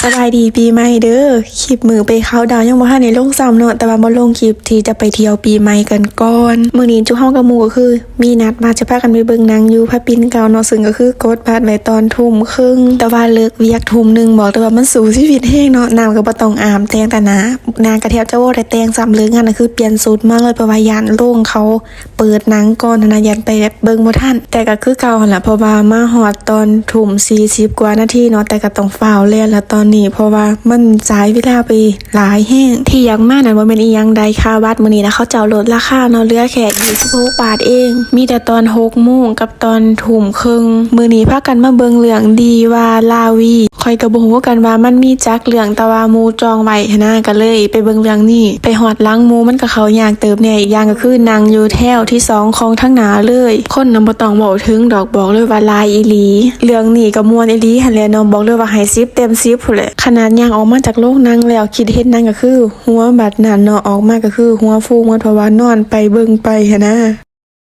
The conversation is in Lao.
ສະບາຍດີປີໃໝ່ເດີ. ຄລິບມື້ໄປເຄົາດາວຍັງບໍ່ທັນໄດ້ລົງຊ້ຳເນາະ, ແຕ່ວ່າມາລົງຄລິບທີ່ຈະໄປທ່ຽວປີໃໝ່ກັນກ່ອນ. ມື້ນີ້ຈຸເຮົາກັບໝູ່ກໍຄືມີນັດວ່າຈະພາກັນໄປເບິ່ງໜັງຢູ່ພະປິ່ນເກົ່າເນາະ, ເຊິ່ງກໍຄືກົດບັດໄວ້ຕອນທຸ່ມເຄິ່ງ, ແຕ່ວ່າເລີກວຽກທຸ່ມໜຶ່ງ, ບອກເລີຍວ່າມັນສູ້ຊີວິດແຮງເນາະ. ນ້ຳກໍບໍ່ຕ້ອງອາບ, ແຕ່ງແຕ່ໜ້າ, ໜ້າກະແທບຈະບໍ່ໄດ້ແຕ່ງຊ້ຳ, ເລີກງານກໍຄືປ່ຽນຊຸດມາເລີຍ, ເພາະວ່າຢ້ານໂລງເຂົາ ເປີດໜັງກ່ອນຫັ້ນນະ, ຢ້ານໄປແບບເບິ່ງບໍ່ທັນ. ແຕ່ກໍຄືເກົ່າຫັ້ນລະ, ເພາະວ່າມາຮອດຕອນທຸ່ມສີ່ສິບກວ່ານາທີເນາະ, ແຕ່ກໍຕ້ອງຟ້າວແລ່ນລະຕອນນີ້, ເພາະວ່າມັນສາຍເວລາໄປຫຼາຍແຮງ. ທີ່ຢາກມານັ້ນບໍ່ແມ່ນອີ່ຫຍັງໃດ, ຄ່າບັດມື້ນີ້ນະ ເຂົາເຈົ້າລົດລາຄາເນາະ, ເຫຼືອແຄ່ຊາວຫົກບາດເອງ, ມີແຕ່ຕອນຫົກໂມງກັບຕອນທຸ່ມເຄິ່ງ. ມື້ນີ້ພາກັນມາເບິ່ງເລື່ອງດີວ່າລາວີ, ຂ້ອຍກໍບໍ່ຮູ້ຄືກັນວ່າມັນມີຈັກເລື່ອງ, ແຕ່ວ່າໝູ່ຈອງໄວ້ຫັ້ນນະ, ກໍເລີຍໄປເບິ່ງເລື່ອງນີ້. ໄປຮອດຫຼັງໝູ່ມັນກໍເຂົ້າຍາກເຕີບແດ່, ອີກຢ່າງກໍຄືນັ່ງຢູ່ແຖວທີສອງຂອງທາງໜ້າເລີຍ. ຄົນນະບໍ່ຕ້ອງເວົ້າເຖິງດອກ, ບອກເລີຍວ່າຫຼາຍອີ່ຫຼີ. ເລື່ອງນີ້ກໍມ່ວນອີ່ຫຼີຫັ້ນແຫຼະເນາະ, ບອກເລີຍວ່າໃຫ້ສິບເຕັມສິບພຸ້ນແຫຼະ. ຂະໜາດຍ່າງອອກມາຈາກໂລງໜັງແລ້ວ, ຄິດເຫັນຫຍັງກໍຄືຫົວບັດນັ້ນເນາະ, ອອກມາກໍຄືຫົວຟູໝົດ, ເພາະວ່ານອນໄປເບິ່ງໄປຫັ້ນນະ.